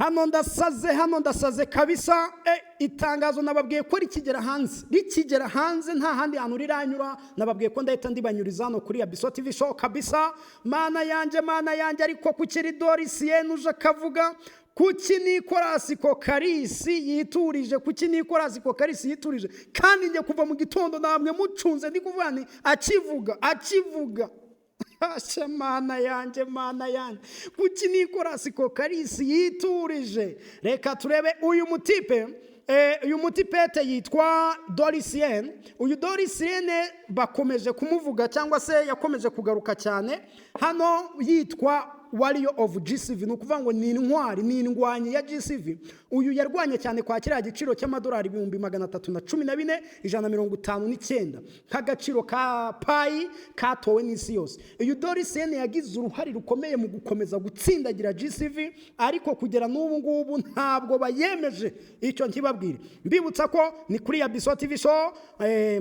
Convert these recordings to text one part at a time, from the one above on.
Hano ndasaze, hano ndasaze kabisa. Itangazo nababwiye ko rikigera hanze, rikigera hanze, nta handi hantu riranyura, nababwiye ko ndahita ndibanyuriza hano kuri Abiso TV Show kabisa. Mana yanjye, Mana yanjye! Ariko kuki Doris Yen uje akavuga? Kuki Nicolas Kokkalis yiturije? Kuki Nicolas Kokkalis yiturije? Kandi njye kuva mu gitondo namwe mucunze, ndi kuvuga ni akivuga, akivuga. Asha, Mana yanjye, Mana yanjye, kuki Nicolas Kokkalis yiturije? Reka turebe uyu mutipe. Uyu mutipete yitwa Doris Yen. Uyu Doris Yen bakomeje kumuvuga, cyangwa se yakomeje kugaruka cyane hano, yitwa Warrior of GCV. Ni ukuvuga ngo ni intwari, ni indwanyi ya GCV. Uyu yarwanye cyane kwa kiriya giciro cy'amadolari 314,159 nk'agaciro ka Pi katowe n'isi yose. Uyu Doris Yen yagize uruhare rukomeye mu gukomeza gutsindagira GCV, ariko kugera n'ubu ngubu ntabwo bayemeje. Icyo nkibabwire, mbibutsa ko ni kuri ya Biso TV Show.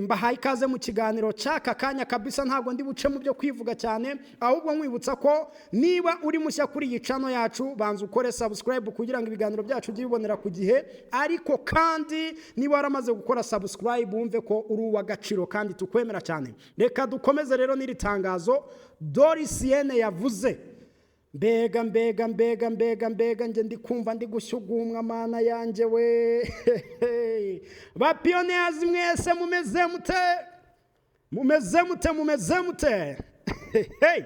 Mbahaye ikaze mu kiganiro cy'aka kanya kabisa. Ntabwo ndi buce mu byo kwivuga cyane, ahubwo nkwibutsa ko niba uri mushya kuri iyi channel yacu, banza ukore subscribe kugira ngo ibiganiro byacu ujye ubibonera ku gihe. Ariko kandi niba waramaze gukora subscribe, wumve ko uri uw'agaciro kandi tukwemera cyane. Reka dukomeze rero n'iri tangazo Doris Yen yavuze. Mbega, mbega, mbega, mbega, mbega! Njye ndi kumva ndi gushyugumwa. Mana yanjye we! Ba pioneers mwese, mumeze mute? Mumeze mute? Mumeze mute? Hey!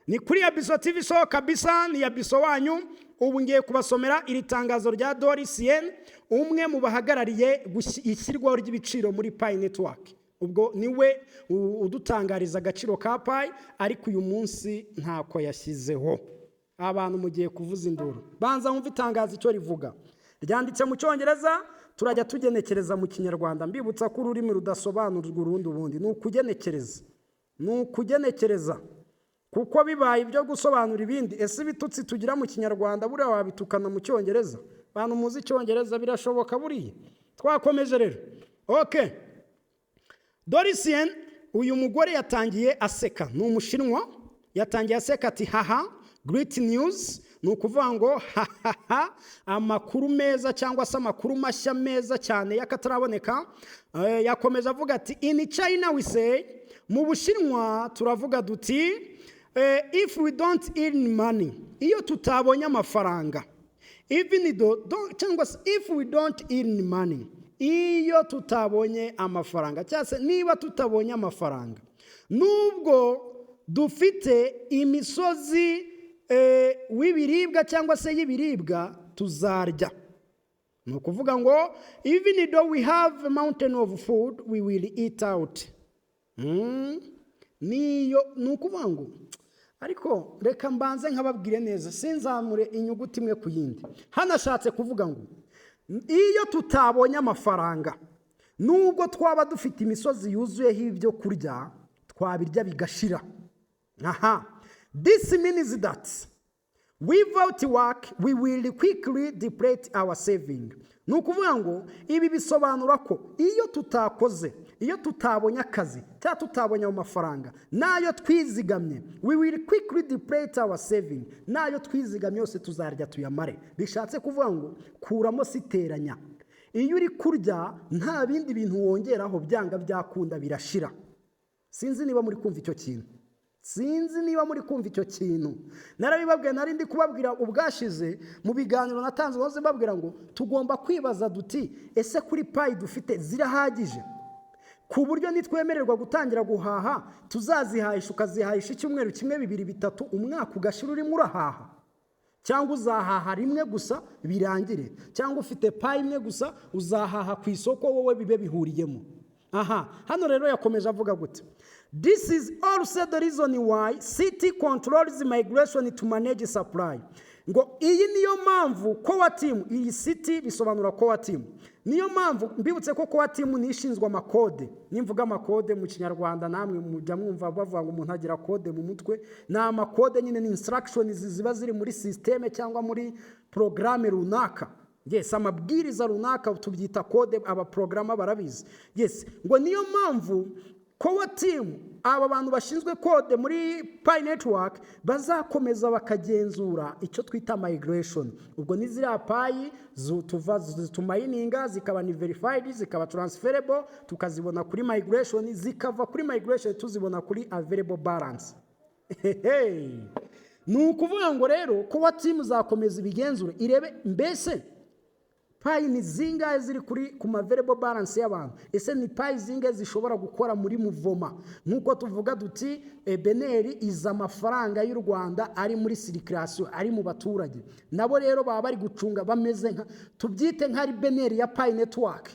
Ni kuri Abiso TV Show kabisa, ni Abiso wanyu. Ubu ngiye kubasomera iri tangazo rya Doris Yen, umwe mu bahagarariye ishyirwaho ry'ibiciro muri Pi Network. Ubwo niwe udutangariza agaciro ka Pi, ariko uyu munsi ntako yashyizeho. Abantu mugiye kuvuza induru. Banza wumve itangazo icyo rivuga. Ryanditse mu Cyongereza, turajya tugenekereza mu Kinyarwanda. Mbibutsa ko ururimi rudasobanurwa urundi, ubundi ni ukugenekereza, ni ukugenekereza, kuko bibaye ibyo gusobanura ibindi. Ese ibitutsi tugira mu Kinyarwanda buriya wabitukana mu Cyongereza? Bantu muzi Icyongereza, birashoboka buriya? Twakomeje rero. OK, Doris Yen, uyu mugore yatangiye aseka, ni Umushinwa. Yatangiye aseka ati: "Haha, great news." Ni ukuvuga ngo hahaha, amakuru meza cyangwa se amakuru mashya meza cyane y'akataraboneka. Yakomeje avuga ati: "In China we say", mu Bushinwa turavuga duti, "if we don't earn money", iyo tutabonye amafaranga, even though, cyangwa se if we don't earn money, iyo tutabonye amafaranga, cyangwa se niba tutabonye amafaranga, nubwo dufite imisozi w'ibiribwa cyangwa se y'ibiribwa, tuzarya. Ni ukuvuga ngo even though we have a mountain of food, we will eat out. Niyo ni ukuvuga ngo, ariko reka mbanze nkababwire neza, sinzamure inyuguti imwe ku yindi. Hano ashatse kuvuga ngo iyo tutabonye amafaranga, nubwo twaba dufite imisozi yuzuyeho ibyo kurya, twabirya bigashira. Aha, this means that without work we will quickly deplete our saving. Ni ukuvuga ngo ibi bisobanura ko iyo tutakoze, iyo tutabonye akazi cyangwa tutabonye ayo mafaranga, n'ayo twizigamye, we will quickly deplete our saving, n'ayo twizigamye yose tuzarya tuyamare. Bishatse kuvuga ngo kuramo siteranya. Iyo uri kurya nta bindi bintu wongeraho, byanga byakunda birashira. Sinzi niba muri kumva icyo kintu, sinzi niba muri kumva icyo kintu. Narabibabwiye, nari ndi kubabwira ubwashize mu biganiro natanze hose, mbabwira ngo tugomba kwibaza duti: ese kuri Pi dufite zirahagije ku buryo nitwemererwa gutangira guhaha tuzazihahisha? Ukazihahisha icyumweru kimwe, 2, 3, umwaka ugashira urimo urahaha, cyangwa uzahaha rimwe gusa birangire, cyangwa ufite Pi imwe gusa uzahaha ku isoko wowe bibe bihuriyemo? Aha hano rero yakomeje avuga gute? This is also the reason why CT controls migration to manage supply. Ngo iyi niyo mpamvu core team, iyi CT bisobanura core team, niyo mpamvu mbibutse ko core team ni ishinzwe amakode. Nimvuga amakode mu Kinyarwanda, namwe mujya mwumva bavuga ngo umuntu agira kode mu mutwe. Ni amakode nyine, ni instructions ziba ziri muri système cyangwa muri porogaramu runaka. Yes, amabwiriza runaka tubyita kode, abaporogaramu barabizi. Yes, ngo niyo mpamvu Core team, aba bantu bashinzwe code muri Pi Network, bazakomeza bakagenzura icyo twita migration. Ubwo ni ziriya Pi tuva tumayininga zikaba ni verified, zikaba transferable, tukazibona kuri migration, zikava kuri migration tuzibona kuri available balance. Ni ukuvuga ngo rero core team zakomeza ibigenzure, irebe mbese Pi ni zingahe ziri ku ma available balance y'abantu, ese ni Pi zingahe zishobora gukora muri mouvement. Nk'uko tuvuga duti BNR iza amafaranga y'u Rwanda ari muri circulation, ari mu baturage, nabo rero baba bari gucunga, bameze nka, tubyite nk'ari BNR ya Pi Network,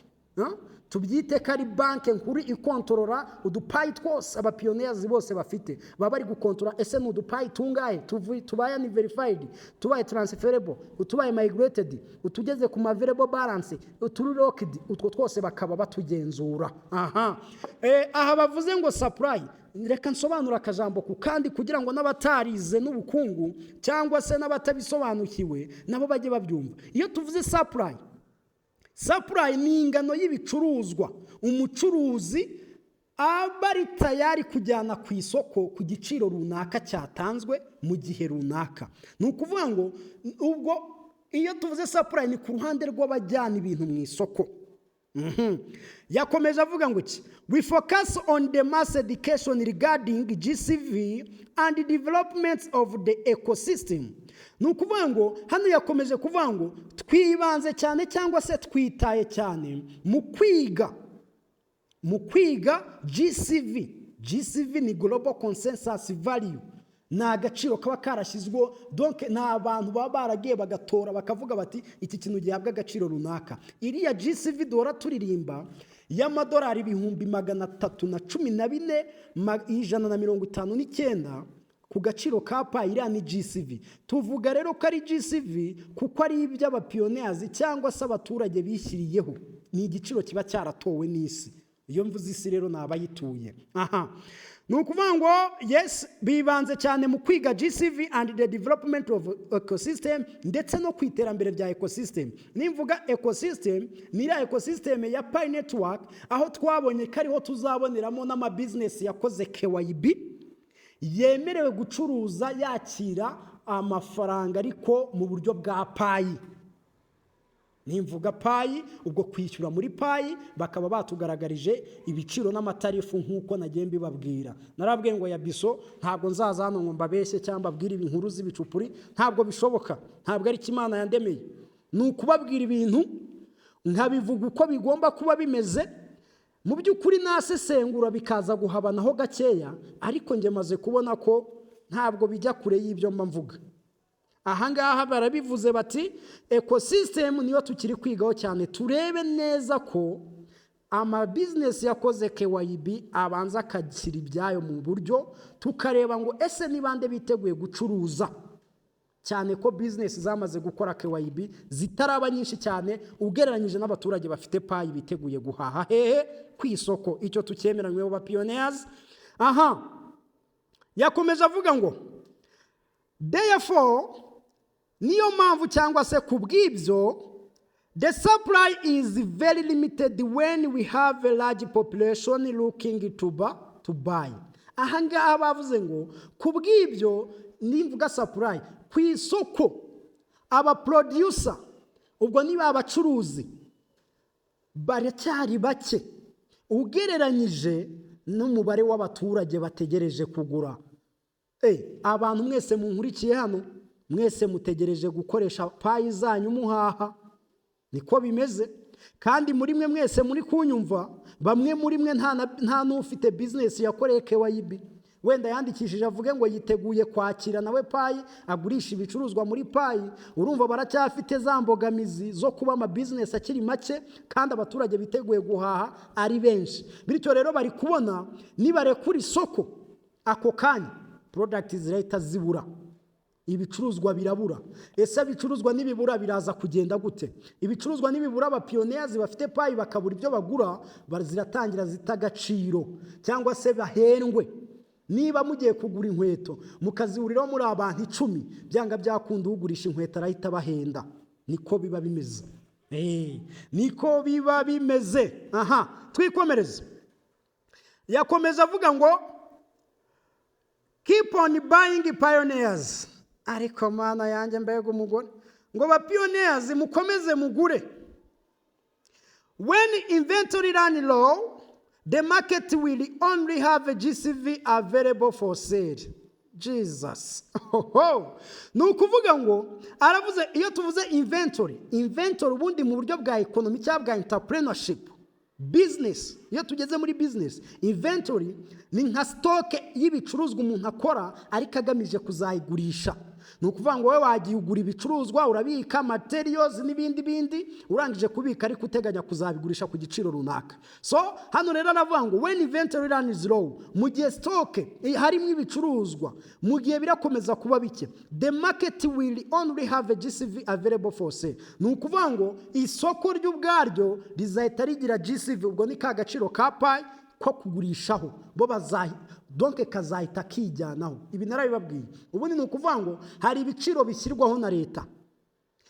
tubyite ko ari banki nkuru ikontorora uduPi twose aba pioneers bose bafite. Baba bari gukontorora ese ni uduPi tungahe tubaye unverified, tubaye transferable, utubaye migrated, utugeze ku ma available balance, uturi locked, utwo twose bakaba batugenzura. Aha aha bavuze ngo supply, reka nsobanure akajambo ku kandi kugira ngo n'abatarize n'ubukungu cyangwa se n'abatabisobanukiwe nabo bajye babyumva. Iyo tuvuze supply, supply ni ingano y'ibicuruzwa umucuruzi aba ari tayari kujyana ku isoko ku giciro runaka cyatanzwe mu gihe runaka. Ni ukuvuga ngo ubwo iyo tuvuze supply ni ku ruhande rw'abajyana ibintu mu isoko. Yakomeje avuga ngo iki: "We focus on the mass education regarding GCV and development of the ecosystem." Ni ukuvuga ngo hano yakomeje kuvuga ngo twibanze cyane cyangwa se twitaye cyane mu kwiga GCV. GCV ni Global Consensus Value, ni agaciro kaba karashyizweho. Donc ni abantu baba baragiye bagatora bakavuga bati iki kintu gihabwa agaciro runaka. Iriya GCV duhora turirimba y'amadolari 314,159 ku gaciro ka Pi, iriya ni GCV. Tuvuga rero ko ari GCV kuko ari iby'aba pioneers cyangwa se abaturage bishyiriyeho, ni igiciro kiba cyaratowe n'isi. Iyo mvuze isi rero ni abayituye. Aha ni ukuvuga ngo yes, bibanze cyane mu kwiga GCV and the development of ecosystem, ndetse no ku iterambere rya ecosystem. Nimvuga ecosystem, ni iriya ecosystem ya Pi Network, aho twabonye ko ariho tuzaboneramo n'amabizinesi yakoze KYB, yemerewe gucuruza yakira amafaranga ariko mu buryo bwa Pi. Nimvuga Pi, ubwo kwishyura muri Pi, bakaba batugaragarije ibiciro n'amatarifu nk'uko nagiye mbibabwira. Narabwiye ngo ya biso ntabwo nzaza hano ngo mbabeshye cyangwa mbabwire inkuru z'ibicupuri, ntabwo bishoboka, ntabwo ari Imana yandemeye. Ni ukubabwira ibintu nkabivuga uko bigomba kuba bimeze. Mu by'ukuri nasesengura bikaza guhabanaho gakeya, ariko njye maze kubona ko ntabwo bijya kure y'ibyo mba mvuga. Ahangaha barabivuze bati ecosystem niyo tukiri kwigaho cyane, turebe neza ko amabizinesi yakoze KYB abanza akagira ibyayo mu buryo, tukareba ngo ese ni bande biteguye gucuruza, cyane ko bizinesi zamaze gukora KYB zitaraba nyinshi cyane ugereranyije n'abaturage bafite Pi biteguye guhaha hehe? Ku isoko. Icyo tucyemeranyweho ba pioneers. Aha yakomeje avuga ngo therefore, niyo mpamvu cyangwa se ku bw'ibyo, the supply is very limited when we have a large population looking to buy. Aha ngaha bavuze ngo ku bw'ibyo, nimvuga supply ku isoko, aba producer, ubwo niba abacuruzi baracyari bake ugereranyije n'umubare w'abaturage bategereje kugura. Abantu mwese munkurikiye hano, mwese mutegereje gukoresha Pi zanyu muhaha, niko bimeze. Kandi muri mwe mwese muri kunyumva, bamwe muri mwe nta n'ufite bizinesi yakoreye KYB, wenda yandikishije avuge ngo yiteguye kwakira nawe Pi, agurisha ibicuruzwa muri Pi. Urumva baracyafite za mbogamizi zo kuba amabizinesi akiri make kandi abaturage biteguye guhaha ari benshi. Bityo rero bari kubona nibarekura isoko ako kanya, product zirahita zibura, ibicuruzwa birabura. Ese ibicuruzwa nibibura biraza kugenda gute? Ibicuruzwa nibibura, aba pioneers bafite Pi bakabura ibyo bagura, ziratangira zita agaciro cyangwa se bahendwe. Niba mugiye kugura inkweto mukazihuriraho muri abantu 10, byanga byakunda ugurisha inkweto arahita abahenda. Niko biba bimeze, niko biba bimeze. Aha twikomereze. Yakomeje avuga ngo "Keep on buying, pioneers." Ariko Mana yanjye, mbega umugore! Ngo ba pioneers, mukomeze mugure. "When inventory run low, the market will only have a GCV available for sale." Jesus. Oho. Ni ukuvuga ngo aravuze, iyo tuvuze inventory, inventory ubundi mu buryo bwa economy cyangwa bwa entrepreneurship, business, iyo tugeze muri business, inventory ni nka stock y'ibicuruzwa umuntu akora ariko agamije kuzayigurisha. Ni ukuvuga ngo wowe wagiye ugura ibicuruzwa, urabika materials n'ibindi bindi, urangije kubika ariko uteganya kuzabigurisha ku giciro runaka. So hano rero aravuga ngo when inventory runs low, mu gihe stock harimo ibicuruzwa, mu gihe birakomeza kuba bike, the market will only have a GCV available for sale. Ni ukuvuga ngo isoko ry'ubwaryo rizahita rigira GCV, ubwo ni ka gaciro ka Pi ko kugurishaho, bo bazahi donc kazahita kijyanaho. Ibi narabibabwiye. Ubundi ni ukuvuga ngo hari ibiciro bishyirwaho na leta,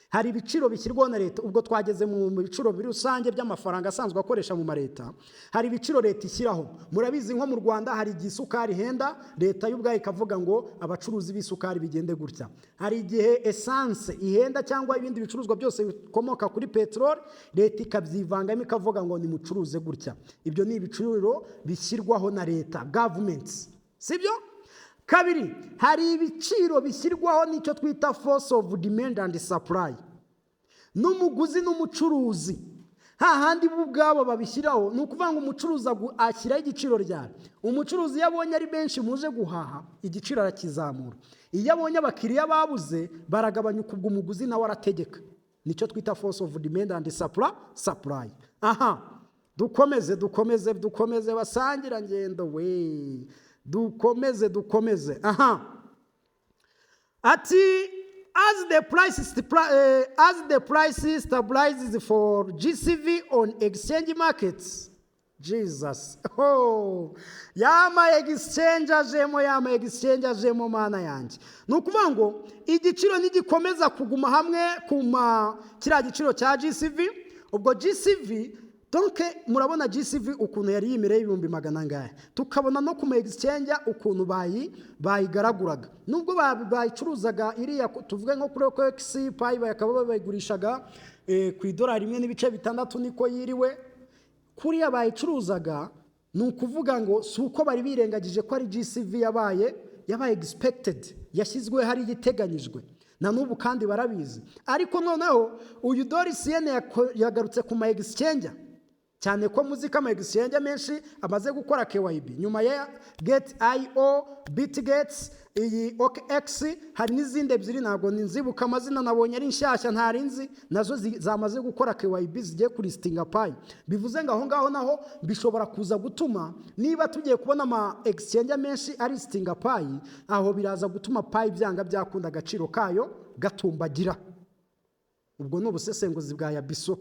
hari ibiciro bishyirwaho na leta. Ubwo twageze mu biciro rusange by'amafaranga asanzwe akoresha mu mareta. Hari ibiciro leta ishyiraho. Murabizi, nko mu Rwanda hari igihe isukari ihenda, leta y'ubwayo ikavuga ngo abacuruzi b'isukari bigende gutya. Hari igihe essence ihenda cyangwa ibindi bicuruzwa byose bikomoka kuri peteroli, leta ikabyivangamo ikavuga ngo nimucuruze gutya. Ibyo ni ibiciro bishyirwaho na leta, government, sibyo? Kabiri, hari ibiciro bishyirwaho n'icyo twita force of demand and supply, n'umuguzi n'umucuruzi, hahandi bo ubwabo babishyiraho. Ni ukuvuga ngo umucuruzi ashyiraho igiciro ryari? Umucuruzi iyo abonye ari benshi muje guhaha, igiciro arakizamura. Iyo abonye abakiriya babuze, baragabanyuka, ubwo umuguzi nawe arategeka. Nicyo twita force of demand and supply. Aha dukomeze, dukomeze, dukomeze, basangira ngendo we, dukomeze, dukomeze. Aha ati as the price stabilizes for GCV on exchange markets." Jesus. Oh, yama exchange ajemo, yama exchange ajemo, Mana yanjye. Ni ukuvuga ngo igiciro nigikomeza kuguma hamwe kuma kiriya giciro cya GCV, ubwo GCV, donc murabona GCV ukuntu yari yimereye ibihumbi magana angahe, tukabona no ku ma exchange ukuntu bayigaraguraga, nubwo bayicuruzaga iriya, tuvuge nko kuri OKX, Pi bakaba bayigurishaga ku idolari 1.6, niko yiriwe. Kuriya bayicuruzaga, ni ukuvuga ngo si uko bari birengagije ko ari GCV yabaye expected, yashyizwe hari iteganyijwe na n'ubu kandi barabizi. Ariko noneho uyu Doris Yen yagarutse ku ma exchange, cyane ko muzi ko ama exchange menshi amaze gukora KYB nyuma ya Gate.io, Bitget, iyi OKX, hari n'izindi ebyiri ntabwo nzibuka amazina, nabonye ari nshyashya ntari nzi, nazo zamaze gukora KYB, zigiye kulistinga Pi. Bivuze ngo aho ngaho naho bishobora kuza gutuma, niba tugiye kubona ama exchange menshi alistinga Pi, aho biraza gutuma Pi byanga byakunda agaciro kayo gatumbagira. Ubwo ni ubusesenguzi bwa Yabiso.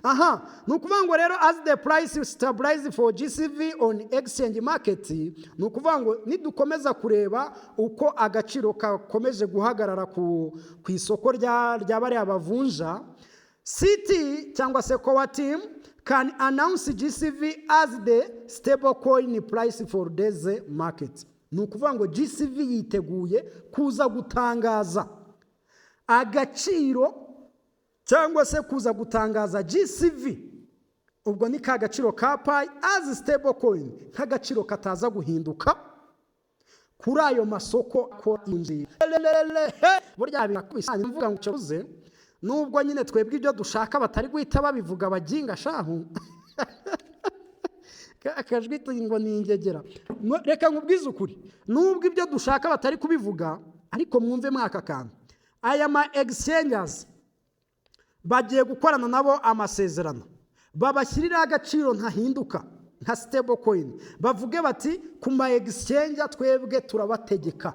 Aha ni ukuvuga ngo rero as the price stabilize for GCV on exchange market, ni ukuvuga ngo nidukomeza kureba uko agaciro kakomeje guhagarara ku isoko rya bariya bavunja, CT cyangwa se core team can announce GCV as the stable coin price for this market. Ni ukuvuga ngo GCV yiteguye kuza gutangaza agaciro cyangwa se kuza gutangaza GCV, ubwo ni ka gaciro ka Pi, as stable coin, nk'agaciro kataza guhinduka kuri ayo masoko. Burya mvuga ngo cyoze, nubwo nyine twebwe ibyo dushaka batari guhita babivuga, baginga shahu akajwi ngo ni ingegera. Reka nkubwize ukuri, nubwo ibyo dushaka batari kubivuga, ariko mwumve mwaka kantu: aya ma exchanges bagiye gukorana nabo amasezerano, babashyiriraho agaciro ntahinduka nka stable coin, bavuge bati ku ma exchange twebwe turabategeka,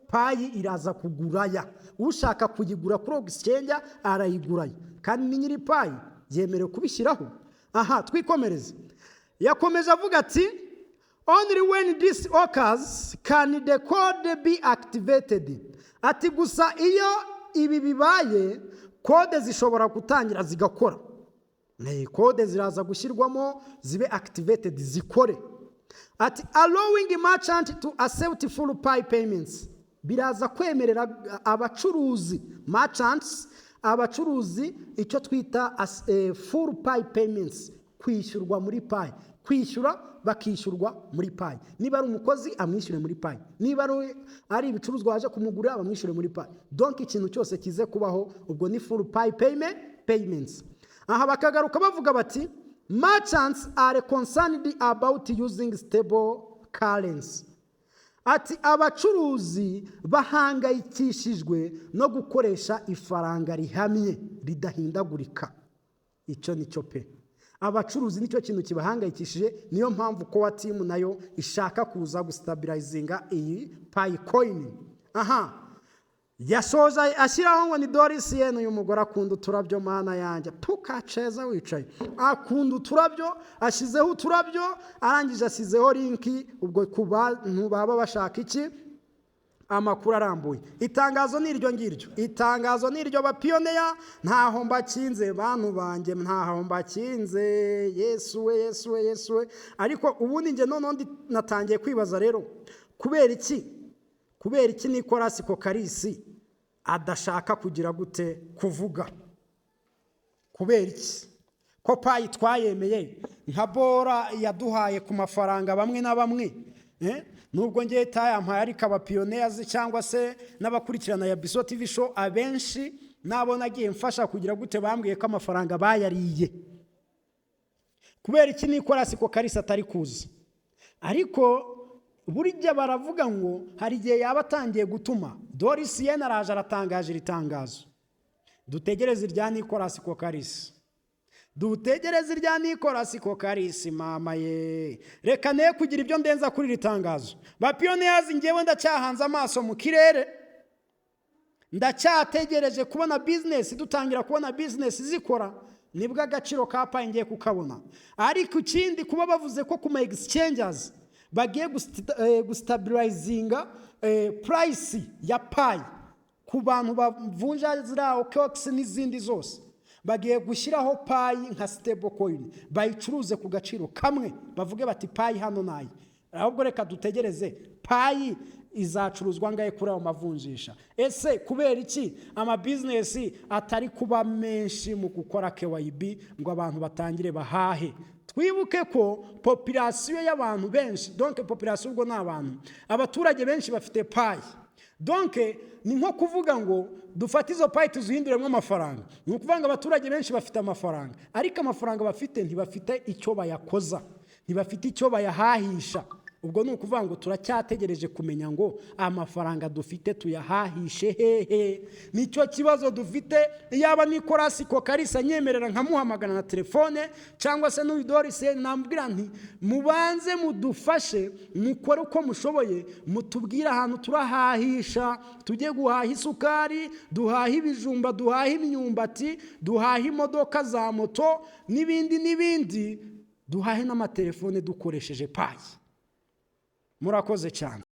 Pi iraza kuguraya, ushaka kuyigura kuri exchange arayiguraya, kandi ni nyiri Pi yemerewe kubishyiraho. Aha twikomereze. Yakomeje avuga ati "Only when this occurs can the code be activated." Ati gusa iyo ibi bibaye, code zishobora gutangira zigakora. Code ziraza gushyirwamo, zibe activated, zikore. Ati "allowing merchant to accept full Pi payments", biraza kwemerera abacuruzi, merchants, abacuruzi, icyo twita full Pi payments, kwishyurwa muri Pi, kwishyura bakishyurwa muri Pi. Niba ari umukozi, amwishyure muri Pi. Niba ari ibicuruzwa waje kumugurira, bamwishyure muri Pi. Donc ikintu cyose kize kubaho, ubwo ni full Pi payments. Aha bakagaruka bavuga bati "merchants are concerned about using stable currency". Ati abacuruzi bahangayikishijwe no gukoresha ifaranga rihamye, ridahindagurika. Icyo ni cyo pe, abacuruzi nicyo kintu kibahangayikishije. Niyo mpamvu core team nayo ishaka kuza gustabilizinga iyi Pi coin. Aha yasoza ashyiraho ngo ni Doris Yen. Uyu mugore akunda uturabyo, mana yanjye, tukaceza wicaye, akunda uturabyo. Ashyizeho uturabyo, arangije ashyizeho link. Ubwo ku bantu baba bashaka iki, amakuru arambuye, itangazo ni iryo ngiryo, itangazo ni iryo. Bapioneer, ntaho mbakinze, bantu banjye, ntaho mbakinze. Yesu we, Yesu we, Yesu we! Ariko ubundi njye noneho natangiye kwibaza rero, kubera iki Nicolas Kokkalis adashaka kugira gute, kuvuga? Kubera iki ko Pi twayemeye nka bora yaduhaye ku mafaranga bamwe na bamwe? Nubwo ngewe itayampaye, ariko abapioneers cyangwa se n'abakurikirana ya Biso TV Show abenshi nabo nagiye mfasha kugira gute, bambwiye ko amafaranga bayariye. Kubera iki Nicolas Kokkalis atari kuza? Ariko burya baravuga ngo hari igihe yaba atangiye gutuma. Doris Yen araje aratangaje iri tangazo, dutegereze irya Nicolas Kokkalis, dutegereze irya Nicolas Kokkalis. Mama ye, reka ne kugira ibyo ndenza kuri iri tangazo. Bapioneers, ngewe ndacyahanze amaso mu kirere, ndacyategereje kubona business, dutangira kubona business zikora, nibwo agaciro ka Pi ngiye kukabona. Ariko ikindi, kuba bavuze ko ku ma exchanges bagiye gustabilizinga price ya Pi ku bantu bavunja ziriya OKX n'izindi zose, bagiye gushyiraho Pi nka stable coin, bayicuruze ku gaciro kamwe, bavuge bati Pi hano nayi. Ahubwo reka dutegereze, Pi izacuruzwa ngahe kuri ayo mavunjisha? Ese kubera iki amabusiness atari kuba menshi mu gukora KYB ngo abantu batangire bahahe? Twibuke ko population y'abantu benshi, donc population ubwo ni abantu, abaturage benshi bafite Pi. Donc ni nko kuvuga ngo dufate izo Pi tuzihinduremo amafaranga. Ni ukuvuga ngo abaturage benshi bafite amafaranga, ariko amafaranga bafite ntibafite icyo bayakoza, ntibafite icyo bayahahisha. Ubwo ni ukuvuga ngo turacyategereje kumenya ngo amafaranga dufite tuyahahishe hehe. Nicyo kibazo dufite. Yaba Nicolas Kokkalis anyemerera nkamuhamagara na telefone, cyangwa se n'uyu Doris, nambwira nti mubanze mudufashe, mukore uko mushoboye, mutubwire ahantu turahahisha, tujye guhaha isukari, duhahe ibijumba, duhahe imyumbati, duhahe imodoka za moto n'ibindi n'ibindi, duhahe n'amatelefone dukoresheje Pi. Murakoze cyane.